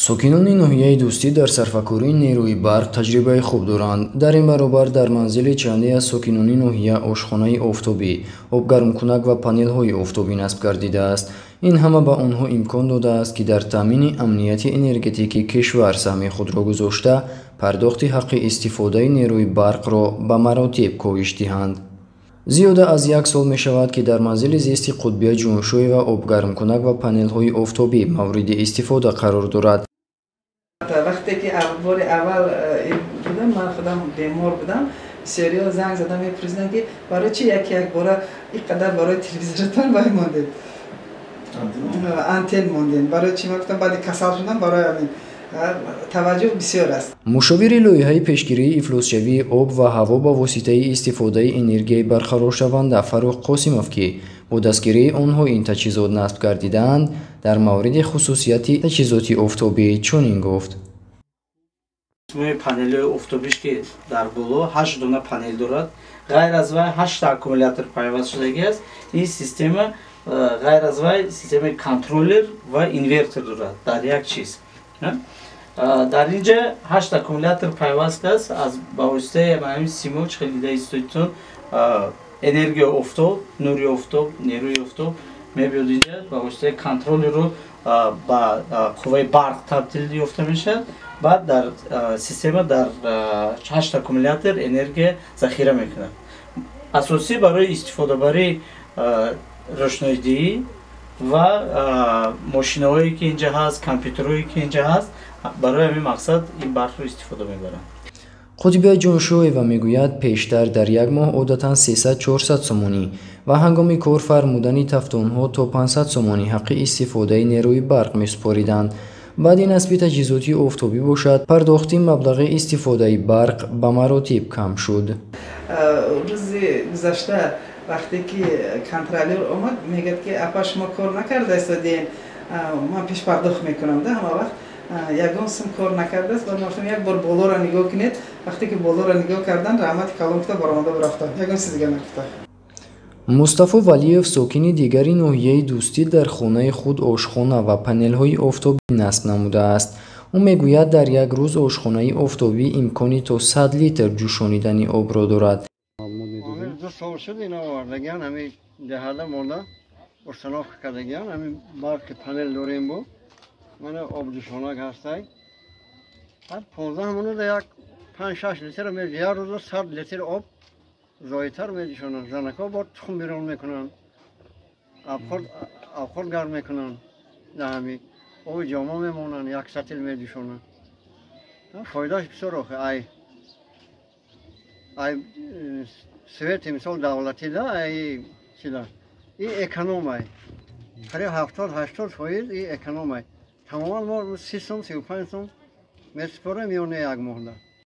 Сокинони ноҳияи Дӯстӣ дар сарфакории нерӯи барқ таҷрибаи хуб доранд. Дар ин баробар дар манзили чанде аз сокинони ноҳия ошхонаи офтобӣ, обгармкунак ва панелҳои офтобӣ насб гардидааст. Ин ҳама ба онҳо имкон додааст, ки дар таъмини амнияти энергетикии кишвар саҳми худро гузошта, пардохти ҳаққи истифодаи нерӯи барқро ба маротиб коҳиш диҳанд. Зиёда аз як сол мешавад, ки дар манзили зисти Қутбия Ҷуншоева обгармкунак ва панелҳои офтобӣ мавриди истифода қарор дорад. Вақте ки бори аввал будам, ман худам бемор будам, бисёриҳо занг зада мепурсиданд, ки барои чи яке якбора ин қадар барои телевизоратон вай мондед, антен мондем, барои чи? Ман гуфтам, баъди касал шудам, барои ҳамин таваҷҷӯҳ бисёр аст. Мушовири лоиҳаи пешгирии ифлосшавии об ва ҳаво ба воситаи истифодаи энергияи барқароршаванда Фаррух Қосимов, ки бо дастгирии онҳо ин таҷҳизот насб гардидаанд, дар мавриди хусусияти таҷҳизоти офтобӣ чунин гуфт. Панелҳои офтобиш, ки дар боло ҳашт дона панел дорад, ғайр аз вай ҳашта аккумулятор пайваст шудагӣ аст. Ин система, ғайр аз вай, системаи контроллер ва инвертор дорад дар як чиз. Дар ин ҷа ҳашт аккумулятор пайваст аст. Аз ба воситаи ҳамин симо, чӣ хел дида истодитон, энергияи офтоб, нури офтоб, нерӯи офтоб мебиёд инҷа, ба воситаи контроллеру ба қувваи барқ табдил ёфта мешавад. Баъд дар система, дар ҳашт аккумулятор энергия захира мекунад. Асосӣ барои истифодабарии рӯшноидиҳӣ ва мошинаҳое, ки инҷа ҳаст, компютерҳое, ки инҷа ҳаст, барои ҳамин мақсад ин барқро истифода мебаранд. Қутбия Ҷоншоева мегӯяд, пештар дар як моҳ одатан 300-400 сомонӣ ва ҳангоми кор фармудани тафтонҳо то 500 сомонӣ ҳаққи истифодаи нерӯи барқ месупориданд. Баъди насби таҷҳизоти офтобӣ бошад, пардохти маблағи истифодаи барқ ба маротиб кам шуд. Рӯзи гузашта, вақте ки контролёр омад, мегӯяд, ки апа, шумо кор накарда истодем, ман пешпардохт мекунам да ҳама вақт, ягон сум кор накардааст. Баъд ман гуфтам, як бор болоро нигоҳ кунед. Вақте ки болоро нигоҳ кардан, раҳмати калон гуфта, баромада рафта, ягон чиз дига нагуфта. Мустафо Валиев, сокини дигари ноҳияи Дӯстӣ, дар хонаи худ ошхона ва панелҳои офтобӣ насб намудааст. Ӯ мегӯяд, дар як рӯз ошхонаи офтобӣ имкони то 100 литр ҷӯшонидани обро дорад. 2 сол шуд, ина овардагиан, ҳамин деҳада монда, установка кардагиан. Ҳамин барқи панел дорем, бу мана обҷӯшонак ҳастай. Ҳар 15 минута як 5-6 литр, як рӯза 100 литр об зоидтар меҷӯшонанд. Занако бо тухм бирон мекунанд, обхӯрд гарм мекунанд, даҳами оби ҷома мемонанд, як сатил меҷӯшонанд. Фоидааш бисёр охи. Ай свети, мисол, давлатида, ай чида и экономай, қариб 70-80% и экономай. Тамоман мо 30 сум, 35 сум месупорем ё не як моҳда.